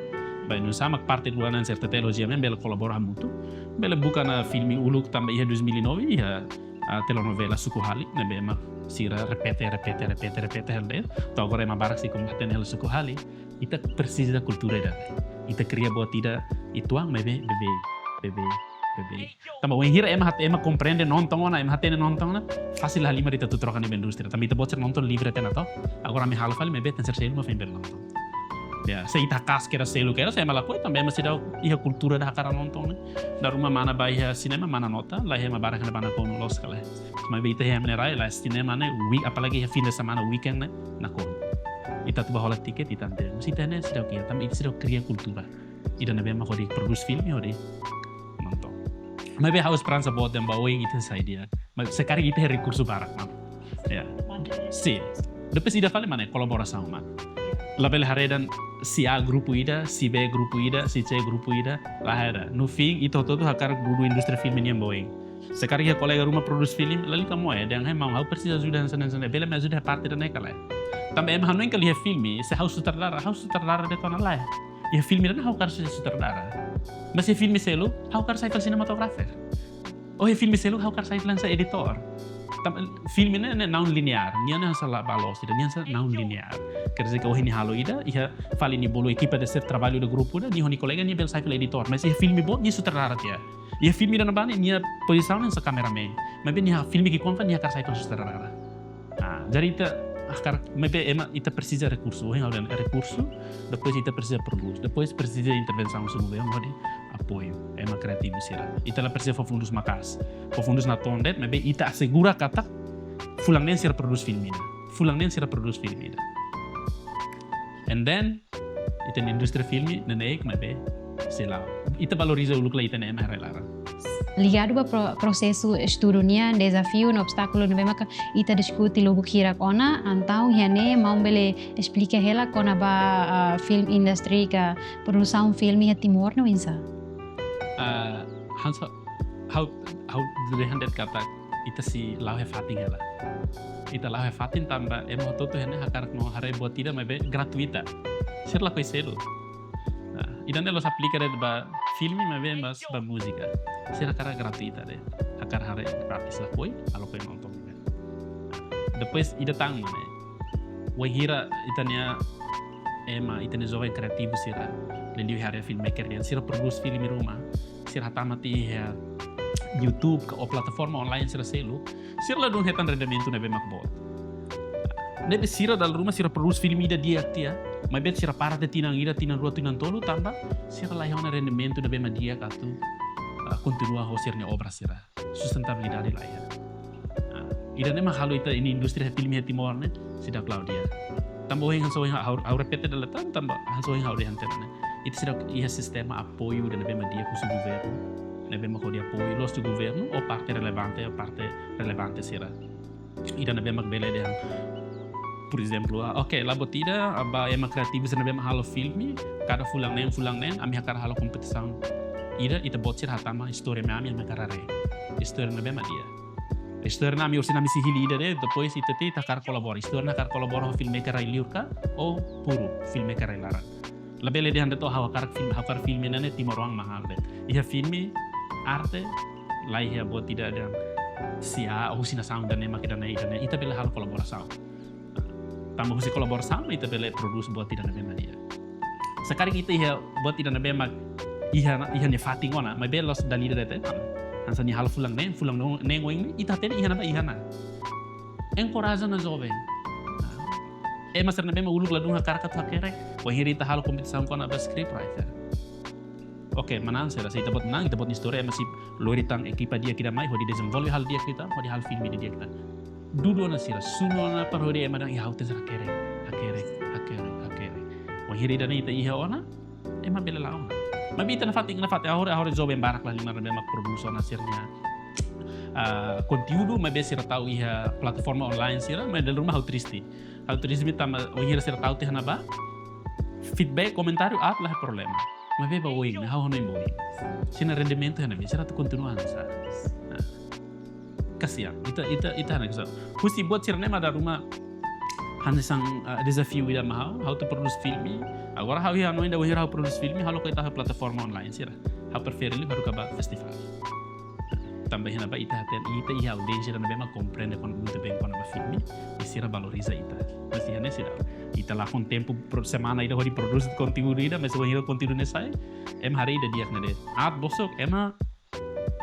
Ba oinsá mak parte rua ne'e RTTL ho GMN bele kolabora hamutuk, bele buka ona filme uluk tanba iha dois mil e nove iha, ah, telenovela Suku Hali, ne'ebé mak sira repete, repete, repete, repete hela de'it. To'o agora ema barak sei ko'alia hela Suku Hali. Ita presiza kultura ida. Ita kria buat ida uitoan, maibé beibeik, beibeik, beibeik. Tanba wainhira ema hat-, ema komprende nonton ona, ema hatene nonton ona, fasil halimar ita atu troka nia ba indústria. Tanba ita-boot sira nonton livre tiha ona to. Agora ami halo fali, maibé tenke ser seluk mak foin bele nonton. Ya, se ita kas kera seluk kera, se ema lakohi, tanba ema seidauk iha kultura ida hakarak nonton ne'e. Dala ruma mana bá iha sinema mana nota, laiha ema barak iha ne'ebá nakonu loos ka lae. Maibé ita iha ema nia rai, lae, sinema ne'e week, apalagi iha fin de semana, weekend ne'e nakonu. Ita atu bá hola tiket, ita ante. Mas ita ne'e seidauk iha, tanba ita seidauk kria kultura ida ne'ebé mak hodi prodús filme, hodi nonton. Maibé ha'u esperansa boot dehan ba oin ita sai di'ak. Mas se karik ita iha rekursu barak, maun. Ya. Sin. Depois ida fali, maun, kolaborasaun, maun. Labele haree dehan si A grupu ida, si B grupu ida, si C grupu ida, la haree. No fim, ita hotu-hotu hakarak dudu indústria filme nian ba oin. Se karik iha kolega ruma prodús filme, lalika moe, dehan, "Hei maun, ha'u presiza ajuda hanesan, hanesan, bele mai ajuda iha parte ida-ne'e ka lae?" Tanba ema hanoin katak iha filme, se ha'u sutradara, ha'u sutradara de'it ona lae. Iha filme ida-ne'e ha'u hakarak sai sutradara. Mas iha filme seluk, ha'u hakarak sai fali sinematografer. Ou iha filme seluk, ha'u hakarak sai fali hanesan editór. Tanba filme ne'e, ne'e non-linear, nia ne'e hanesan la bá loos ida, nia hanesan non-linear. Quer dizer que ohin nia halo ida, iha fali nia bolu ekipa ida seluk, traballu ida grupu ida, nia ho nia kolega nia bele sai fali editór. Mas iha filme boot, nia sutradara tiha. Iha filme ida-ne'ebá ne'e, nia pozisaun ne'e hanesan kameramen. Maibé iha filme ki'ikoan fali nia hakarak sai fali sutradara. Ah, jadi ita hakarak, maibé ema, ita presiza rekursu, ohin ha'u dehan rekursu, depois ita presiza prodús, depois presiza intervensaun husi governu hodi apoiu ema kreativu sira. Ita la presiza fó fundus maka'as, fó fundus natoon de'it, maibé ita asegura katak fulan neen sira prodús filme ida, fulan neen sira prodús filme ida. And then, ita-nia indústria filme neineik, maibé sei la'o. Ita valoriza uluk lai ita-nia ema iha rai laran. Ligadu ba pro-, prosesu estudu nian, dezafiu no obstákulu ne'ebé maka ita diskute lubuk hirak ona, entaun iha ne'e maun bele esplika hela kona-ba, ah, film industry ka produsaun filme iha Timor ne'e oinsá? Ah, hanesan, ha'u, ha'u dehan de'it katak ita sei la'o iha fatin hela. Ita la'o iha fatin tanba ema hotu-hotu iha ne'e hakarak no haree buat ida maibé gratuita. Sira lakohi selu. Nah, ida-ne'e la'ós aplika de'it ba filme maibé mós ba múzika. Sira hakarak gratuita de'it. Hakarak haree gratis, lakohi, halo foin nonton ida. Depois ida tan, maun, ne'e. Wainhira ita-nia ema, ita-nia joven kreativu sira, liuliu iha área filmmaker nian, sira prodús filme ruma, sira hatama tiha iha YouTube ka ou plataforma online sira seluk, sira ladún hetan rendimentu ne'ebé mak boot. Ne'ebé sira dala ruma sira prodús filme ida di'ak tiha, maibé sira para tiha tinan ida, tinan rua, tinan tolu, tanba sira laiha ona rendimentu ne'ebé mak di'ak atu, ah, kontinua ho sira-nia obra sira. Sustentabilidade laiha. Ah, ida-ne'e mak halo ita-nia indústria filme iha Timor ne'e seidauk la'o di'ak. Tanba ohin hanesan ohin ha'u, ha'u repete dala ida tan, tanba hanesan ohin ha'u dehan tiha ona ne'e. Ita seidauk iha sistema apoiu ida ne'ebé mak di'ak husi governu, ne'ebé mak hodi apoiu, la'ós husi governu ou parte relevante, ou parte relevante sira. Ida ne'ebé mak bele dehan, por ezemplu, ah, oke, la buat ida, ah, ba ema kreativu sira ne'ebé mak halo filme, kada fulan neen, fulan neen, ami hakarak halo kompetisaun ida, ita-boot sira hatama istória ne'ebé ami, ami hakarak haree. Istória ne'ebé mak di'ak. Istória ne'e ami orsida ami sei hili ida de'it, depois ita tiha ita hakarak kolabora. Istória ne'e hakarak kolabora ho filmmaker rai-liur ka, ou puru filmmaker rai-laran. Labele dehan de'it ha'u hakarak filme, ha'u hakarak filme ne'e ne'e timoroan mak halo de'it. Iha filme arte, laiha buat ida dehan si A ou husi nasaun ida-ne'e mak ida-ne'e, ida-ne'e, ita bele halo kolaborasaun. Tanba husi kolaborasaun ita bele prodús buat ida ne'ebé mak di'ak. Se karik ita iha buat ida ne'ebé mak iha, iha nia fatin ona, maibé la'ós dala ida de'it. Hanesan nia halo fulan neen, fulan neen, neen oin ne'e, ita hatene iha ona, iha ona. Enkoraja ona joven. Ema sira ne'ebé mak uluk ladún hakarak atu hakerek, wainhira ita halo kompetisaun kona-ba scriptwriter. Oke, manán sira, se ita-boot manán, ita-boot istória, ema sei lori tan ekipa di'ak ida mai, hodi dezenvolve hal di'ak ida, hodi halo filme di'ak ida. Dudu ona sira, sunu ona para hodi ema dehan, "Ya, ha'u tenke hakerek, hakerek, hakerek, hakerek." Wainhira ida-ne'e ita iha ona, ema bele la'o ona. Maibé ita nafatin, nafatin, agora, agora joven barak la halimar ne'ebé mak produs ona sira-nia, ah, konteúdu, maibé sira tau iha plataforma online sira, maibé dala ruma ha'u triste. Ha'u triste tanba wainhira sira tau tiha ne'ebá, feedback, komentáriu, aat, la problema. Maibé ba oin, ha'u hanoin ba oin. Sira-nia rendimentu iha ne'ebé, sira atu kontinua hanesan sá. Nah. Kasian, ita, ita, ita hana kasian. Husi buat sira-ne'e mak dala ruma hanesan, ah, dezafiu ida mai ha'u, ha'u atu produs filme. Agora ha'u iha hanoin ida wainhira ha'u produs filme, ha'u loke ita iha plataforma online sira. Ha'u prefere liu haruka ba festivál. Tanba iha ne'ebá ita hatene, ita iha audiénsia ida ne'ebé mak komprende kona-, muito bem kona-ba filme, i sira valoriza ita. Mas iha ne'e sira, ita lakon tempu pro-, semana ida hodi produs konteúdu ida, mas wainhira konteúdu ne'e sai, ema haree ida di'ak ne'e de'it. Aat bosok, ema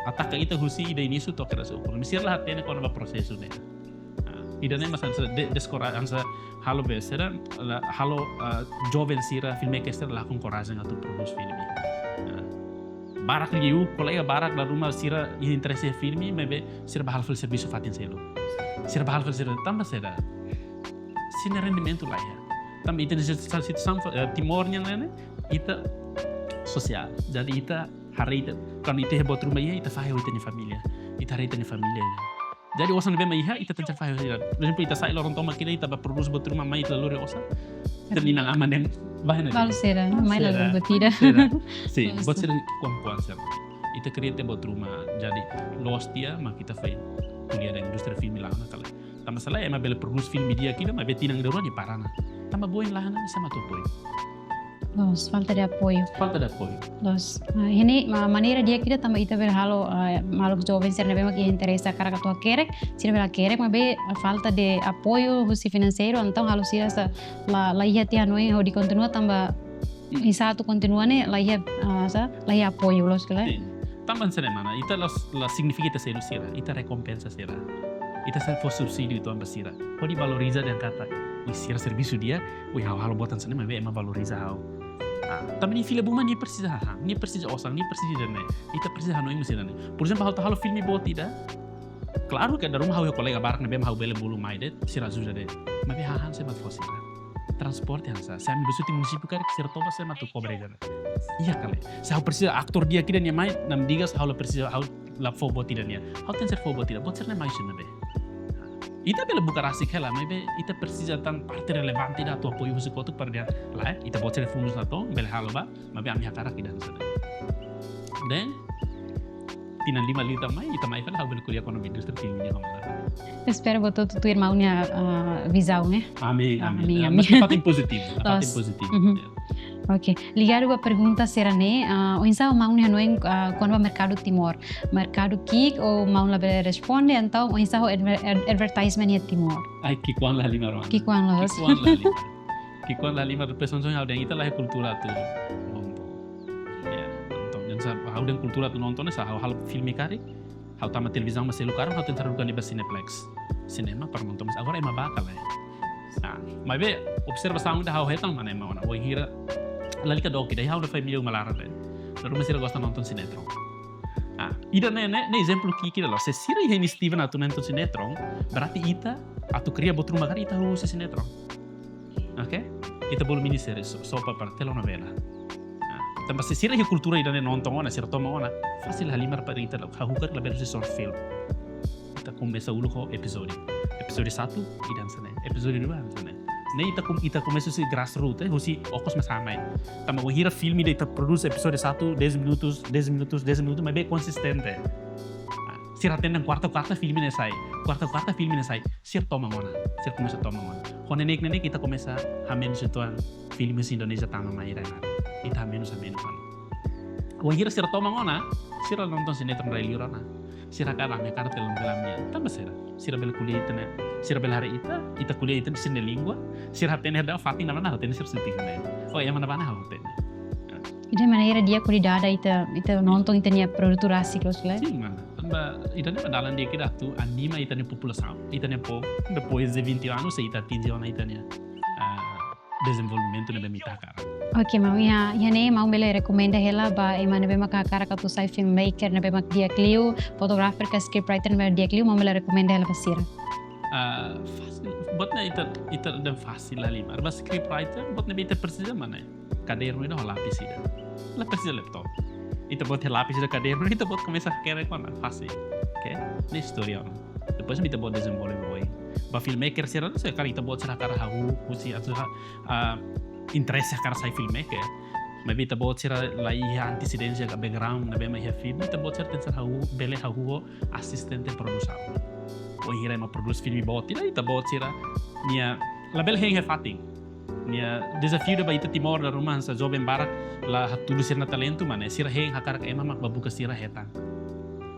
ataka ita husi ida inísiu to'o kedas ukun. Mas sira la hatene kona-ba prosesu ne'e. Ah, ida-ne'e mak hanesan de-, deskoraja, hanesan halo be, sira la halo, ah, joven sira, filmmaker sira lakon korajen atu produs filme. Ah, barak liu, kolega barak dala ruma sira iha interese filme, maibé sira bá halo fali servisu fatin seluk. Sira bá halo fali servisu tanba sira, sira-nia rendimentu la iha. Tanba ita-nia situ-, situasaun, eh, Timor nian ne'e, ita sosiál. Jadi ita haree ita, kuandu ita iha buat ruma iha, ita fahe ho ita-nia família. Ita haree ita-nia família iha. Jadi osan ne'ebé mak iha, ita tenke fahe ho sira. Por ezemplu, ita sai loron tomak ida, ita bá produs buat ruma mai, ita lori osan. Ita-nia inan-aman yang bahan. Balu sira, mai la lori buat ida. Sira. Sin, buat sira kuan-kuan sira. Ita kria ita buat ruma, jadi loos tiha mak ita foin ko'alia dehan indústria filme la ona karik. Tanba selae ema bele produs filme di'ak ida, maibé tinan ida rua nia para ona. Tanba ba oin la iha ona, sé mak atu apoiu. Loos, falta de apoiu. Falta de apoiu. Loos. Ah, iha ne'e ma-, maneira di'ak ida tanba ita bele halo, ah, maluk joven sira ne'ebé mak iha interese hakarak atu hakerek, sira bele hakerek, maibé, ah, falta de apoiu husi finanseiru, entaun halo sira sá la, la iha tiha hanoin hodi kontinua tanba, hmm, oinsá atu kontinua ne'e la iha, ah, sá, la iha apoiu, loos ka lae? Sin. Tanba hanesan ne'e mana, ita la, la signifika ita selu sira, ita rekompensa sira. Ita sei fó subsídiu uitoan ba sira. Hodi valoriza dehan katak, oi, sira servisu di'ak, oi, ha'u halo buat hanesan ne'e, maibé ema valoriza ha'u. Ah, tanba nia fila buma nia presiza hahán, nia presiza osan, nia presiza ida-ne'e. Ita presiza hanoin mós ida-ne'e. Por ezemplu, ha'u atu halo filme boot ida. Klaru ke dala ruma ha'u iha kolega barak ne'ebé mak ha'u bele bolu mai de'it, sira ajuda de'it. Maibé hahán sé mak atu fó sira. Transporte hanesan sá. Se ami bá husi munisípiu karik, sira toba sé mak atu kobre ida-ne'e. Iha ka lae. Se ha'u presiza atór di'ak ida nia mai, namdigas ha'u la presiza, ha'u la fó buat ida nian. Ha'u tenke fó buat ida, buat sira-ne'e mai husi ne'ebé. Ita bele buka rasik hela, maibé ita presiza tan parte relevante ida atu apoiu husi kotuk para dehan, lae, ita-boot sira fundus natoon, bele halo ba, maibé ami hakarak ida hanesan ne'e. Then, tinan lima liután mai, ita mai fali, ha'u bele ko'alia kona-ba indústria filme nian ho mana. Espera buat hotu tuir maun nia, ah, vizaun, eh. Amin, amin. Amin, ya, amin. Mas nafatin pozitivu, nafatin, loos, pozitivu. Mhm. Ya. Oke, ligadu ba pergunta sira-ne'e, ah, oinsá maun nia hanoin, ah, kona-ba merkadu Timor? Merkadu ki'ik ou maun labele responde, entaun oinsá ho adver-, ad-, advertisement iha Timor? Ai, ki'ikoan la halimar, mana. Ki'ikoan loos. Ki'ikoan la halimar. Ki'ikoan la halimar, depois hanesan ha'u dehan ita la iha kultura atu nonton. Ya, nonton. Hanesan ha'u dehan kultura atu nonton, hanesan ha'u halo filme karik, ha'u tama televizaun mak selu karik, ha'u tenke haruka liu ba Cineplex. Sinema para nonton, mas agora ema bá ka lae. Nah, maibé observasaun ida ha'u hetan mak ne'e mak ona. Wainhira lalika dook ida, ha'u-nia família uma laran de'it. Dala ruma sira gosta nonton sinetron. Ah, ida-ne'e, ne'e, ne'e ezemplu ki'ik ida loos. Se sira iha inisiativa atu nonton sinetron, berarti ita atu kria buat ruma karik ita husi sinetron. Oke? Ita bolu miniseri, so-, soap opera, telenovela. Ah, tanba se sira iha kultura ida-ne'e nonton ona, sira toman ona, fasil halimar para ita la, ha'u hakarak labele husi short film. Ita komesa uluk ho episódiu. Episódiu satu, ida hanesan ne'e. Episódiu dua, hanesan ne'e. Ne'e ita kom-, ita komesa husi grassroots, eh, husi okos mak sai mai. Tanba wainhira filme ida ita produs episódiu satu, dez minutos, dez minutos, dez minutos, maibé konsistente. Ah, sira hatene kuarta-kuarta filme ne'e sai. Kuarta-kuarta filme ne'e sai. Sira toman ona. Sira komesa toman ona. Ho neineik-neineik ita komesa hamenus uitoan filme husi Indonézia tama mai rai-laran. Ita hamenus, hamenus ona. Wainhira sira toman ona, sira nonton sinetron rai-liur ona. Sira hakarak, ami hakarak telenovela nian. Tanba sira, sira bele ko'alia ita-nia, sira bele haree ita, ita ko'alia ita-nia, sira-nia língua, sira hatene dehan fatin ne'ebá ne'e ha'u hatene, sira sei hatene. Oh, ema ne'ebá ne'e ha'u hatene. Ida maneira di'ak hodi dada ita, ita nonton ita-nia produtu rasik loos ka lae? Sin, mana. Tanba ida-ne'e mak dalan di'ak ida atu anima ita-nia populasaun, ita-nia povu, depois de vinte anos, se ita atinje ona ita-nia, ah, dezenvolvimentu ne'ebé mak ita hakarak. Oke, maun, iha, iha ne'e maun bele rekomenda hela ba ema ne'ebé mak hakarak atu sai filmmaker ne'ebé mak di'ak liu, fotografer ka scriptwriter ne'ebé di'ak liu, maun bele rekomenda hela ba sira? Ah, fasil. Buat ne'e ita, ita dehan fasil la halimar. Ba scriptwriter, buat ne'ebé ita presiza mak ne'e. Kadernu ida ho lapis ida. La presiza laptop. Ita-boot iha lapis ida, kadernu, ita-boot komesa hakerek ona, fasil. Oke? Ne'e istória ona. Depois mak ita-boot dezenvolve ba oin. Ba filmmaker sira, se karik ita-boot sira hakarak hahú, husi atu ha, ah, interese hakarak sai filmmaker. Maibé ita-boot sira la iha antesedénsia ka background ne'ebé mak iha filme, ita-boot sira tenke hahú, bele hahú ho asistente produsaun. Wainhira ema prodús filme boot ida, ita-boot sira-nia labele hein iha fatin. Nia dezafiu ida ba ita Timor nia ruma hanesan joven barak la hatudu sira-nia talentu, maibé sira hein hakarak ema mak bá buka sira hetan.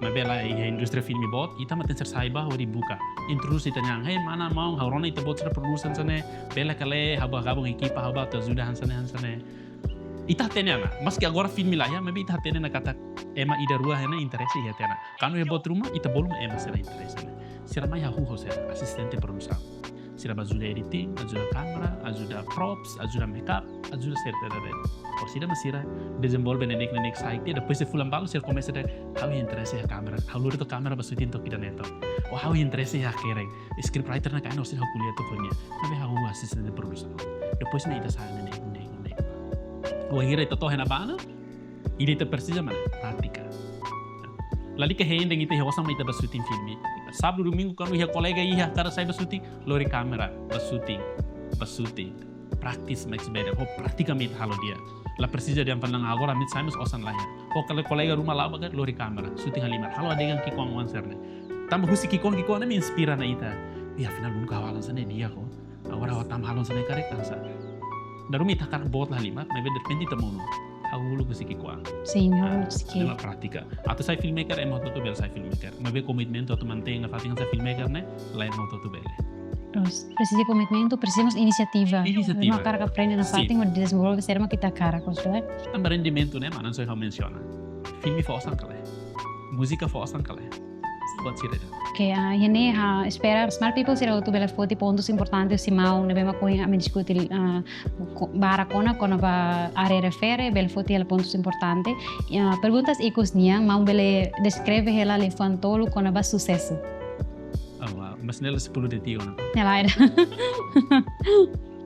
Maibé la iha indústria filme boot, ita mak tenke sai bá hodi buka. Introdús ita-nia an, "Hei, mana, maun, ha'u rona ita-boot sira prodús hanesan ne'e, bele ka lae, ha'u bá gabung ekipa, ha'u bá atu ajuda hanesan ne'e, hanesan ne'e." Ita hatene ona, maski agora filme la iha, maibé ita hatene ona katak ema ida rua ne'e interese iha tiha ona. Kuandu iha buat ruma, ita bolu ema sira interese ne'e. Sira mai hahú ho sira, asistente produsaun. Sira bá ajuda editing, ajuda kámera, ajuda props, ajuda makeup, ajuda sira ida-idak. Orsida mak sira dezenvolve neineik-neineik sai tiha, depois de fulan balu sira komesa dehan, "Ha'u iha interese iha kámera, ha'u lori to'ok kámera bá shooting to'ok ida-ne'e to'ok." Ou "Ha'u iha interese iha hakerek, scriptwriter ne'e kain orsida ha'u ko'alia to'ok ho nia." Maibé ha'u asistente produsaun. Depois mak ita sai neineik, neineik, neineik. Wainhira ita to'o iha ne'ebá ona, ida ita presiza mak ne'e prátika. Lalika hein dehan ita iha osan mak ita bá shooting filme. Sábadu, domingu, kuandu iha kolega iha hakarak sai bá shooting, lori kámera, bá shooting, bá shooting. Practice makes better. Ho prátika mak ita halo di'ak. La presiza dehan fali agora ami sai, mas osan la iha. Ho kale kolega ruma la'o bá kaer, lori kámera, shooting halimar. Halo adegan ki'ikoan oan sira-ne'e. Tanba husi ki'ikoan, ki'ikoan ne'e mak inspira ona ita. "Ih, afinál nunka halo hanesan ne'e di'ak, oh. Agora ha'u tama halo hanesan ne'e karik hanesan." Dala ruma ita hakarak boot la halimar, maibé derrepente ita monu. Ha'u uluk husi ki'ikoan. Sin, ha'u uluk husi ki'ikoan. Ne'e mak prátika. Atu sai filmmaker, ema hotu-hotu bele sai filmmaker. Maibé komitmentu atu mantein nafatin sai filmmaker ne'e, la ema hotu-hotu bele. Terus, presiza komitmentu, presiza mós inisiativa. Inisiativa. Ema hakarak aprende nafatin, sin, hodi dezenvolve saida mak ita hakarak, maibé tanba rendimentu ne'e, maun, hanesan ha'u mensiona. Filme fó osan ka lae. Múzika fó osan ka lae. Buat sira-ne'e. Oke, ah, iha ne'e, ah, espera smart people sira hotu bele foti pontus importante husi maun ne'ebé mak ohin ami diskute, ah, ko-, barak ona kona-ba área refere, bele foti hela pontus importante. Ah, perguntas ikus nian, maun bele deskreve hela liafuan tolu kona-ba susesu. Oh, wow. Mas ne'e la sepuluh detik ona. Ne'e lae.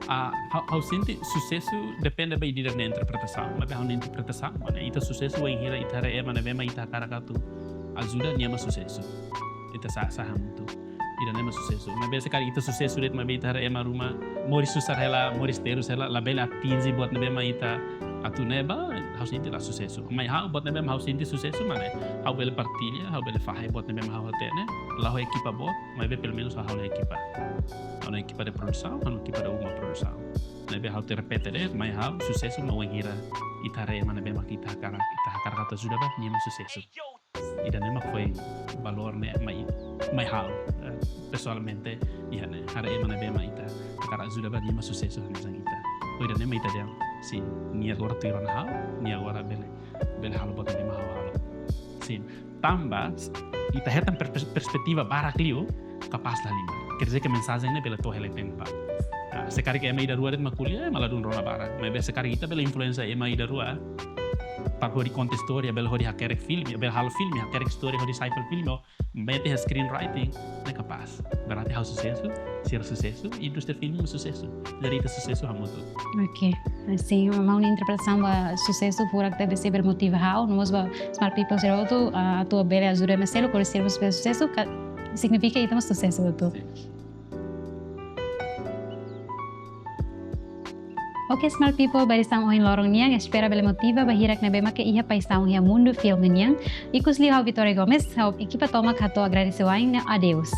Ah, ha'u, ha'u sente susesu depende ba ida-idak nia interpretasaun. Maibé ha'u-nia interpretasaun, maun, ita susesu wainhira ita haree ema ne'ebé mak ita hakarak atu ajuda, nia mak susesu. Ita sa-, sa'e hamutuk. Ida-ne'e mak susesu. Maibé se karik ita susesu de'it, maibé ita haree ema ruma moris susar hela, moris terus hela, labele atinje buat ne'ebé mak ita atu ne'ebá, ha'u sente la susesu. Mai ha'u, buat ne'ebé mak ha'u sente susesu mak ne'e, ha'u bele partilla, ha'u bele fahe buat ne'ebé mak ha'u hatene, la ho ekipa boot, maibé pelumenus ha'u ho ekipa. Ha'u ho ekipa de produsaun, ha'u ho ekipa de uma produsaun. Maibé ha'u atu repete de'it, mai ha'u, susesu mak wainhira ita haree ema ne'ebé mak ita hakarak, ita hakarak atu ajuda bá, nia mak susesu. Ida-ne'e mak foin valór ne'e mai, mai ha'u, eh, pesoalmente, iha ne'e, haree ema ne'ebé mak ita hakarak ajuda bá, nia mak susesu hanesan ita. Ho ida-ne'e mak ita dehan, sin, nia agora tuir ona ha'u, nia agora bele, bele halo buat ne'ebé mak ha'u halo. Sin, tanba, ita hetan per-, pers-, perspetiva barak liu, kapás la halimar. Quer dizer que mensajen ne'e bele to'o hela iha tempu. Ah, se karik ema ida rua de'it mak ko'alia, ema ladún rona barak. Maibé se karik ita bele influensia ema ida rua, para hodi konta istória, bele hodi hakerek filme, bele halo filme, hakerek istória hodi sai fali filme, ou mete iha screenwriting, ne'e kapás. Berarti ha'u susesu, sira susesu, indústria filme susesu. Jadi ita susesu hamutuk. Oke, sin, maun nia interpretasaun ba susesu furak T B C bele motiva ha'u, no mós ba smart people sira hotu, ah, atu bele ajuda ema seluk, hodi sira mós bele susesu, ka-, signifika ita mós susesu hotu. Sin. Oke, smart people, ba edisaun ohin loron nian, espera bele motiva ba hirak ne'ebé mak iha paixaun iha mundu filme nian. Ikus liu ha'u Vitória Gomes, ha'u ekipa tomak hato'o agradese wa'in no adeus.